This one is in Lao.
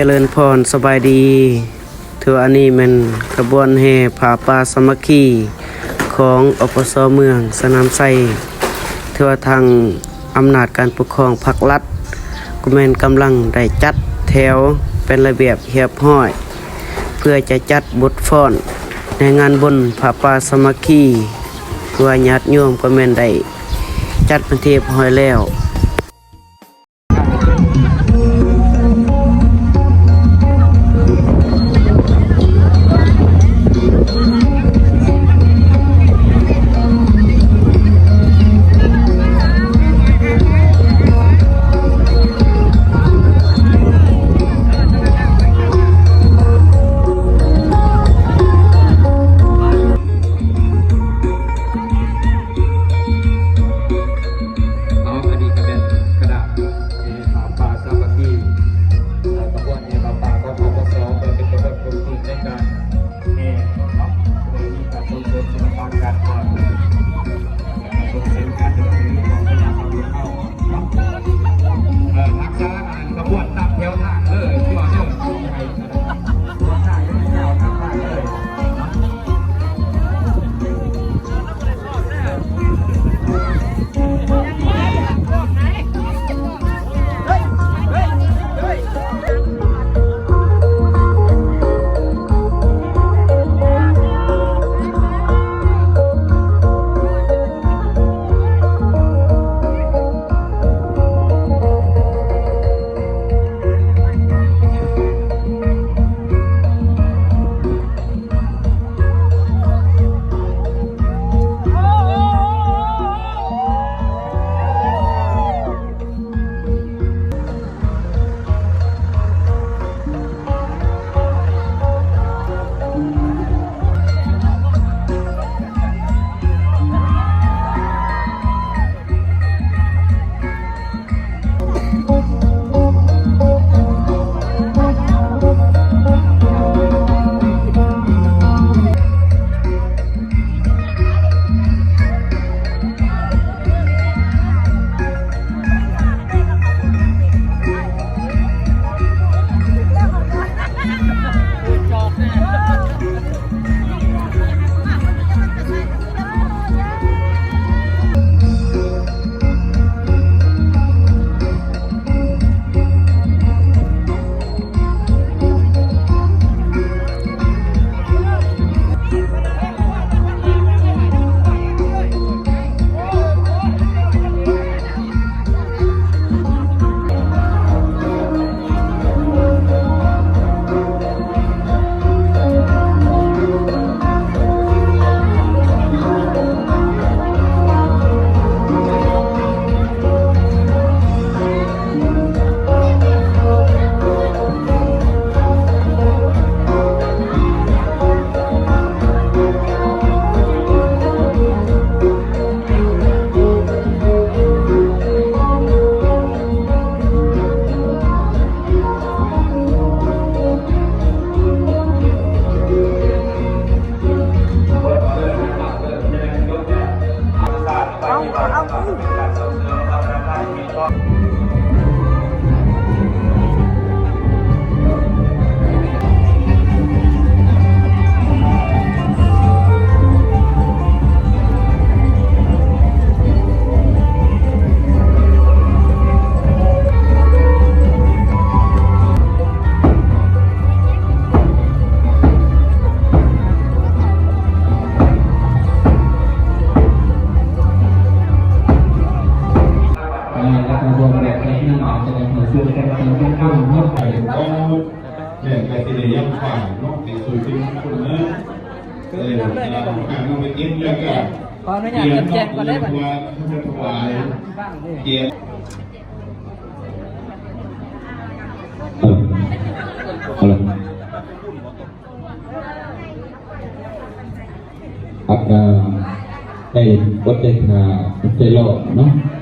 ຈະເລີນພອນ ສະບາຍດີ. ຖືວ່າອັນນີ້ແມ່ນຂະບວນແຫ່ຜ້າປ່າສາມັກຄີຂອງ ອປສ ເມືອງສະໜາມໄຊ. ຖືວ່າທາງອຳນາດການປົກຄອງພັກລັດ ກໍແມ່ນກຳລັງໄດ້ຈັດແຖວເປັນລະບຽບຮຽບຮ້ອຍ ເພື່ອຈະຈັດບົດຟ້ອນໃນງານບຸນຜ້າປ່າສາມັກຄີ ເພາະວ່າຍາດໂຍມກໍແມ່ນໄດ້ຈັດເປັນທີ່ຮຽບຮ້ອຍແລ້ວ. ເອົາ ອັນນີ້ກໍແມ່ນຄະນະແຫ່ຜ້າປ່າສາມັກຄີ ເອີ ຂະບວນແຫ່ຜ້າປ່າຂອງ ປກສ ເພື່ອເປັນຂະບວນຄົນທີ່ໃນການແຫ່ເນາະ ເພື່ອມີການສົ່ງເສີມສິລະປະການແສດງ ສົ່ງເສີມການເດີນຖືຂອງຄະນະຂະບວນເຮົາເນາະ ເອີ ຮັກສາອັນຂະບວນຕາມແຖວທາງເດີ ຕົວເດີ ໃຫ້ ແມ່ນ ກໍຊິໄດ້ຍັງຝາກເນາະ ໃຫ້ຊ່ວຍເປັນຄົນເນາະ ເອີ ເອົາໄປເກັບ ແລ້ວກໍ ຂໍອະນຸຍາດແຈ້ງກ່ອນໄດ້ບັດນີ້ ເອີ ເອົາລະ ອັດນາ ໄດ້ອົດໄດ້ຖ້າ ອົດໄດ້ລໍເນາະ.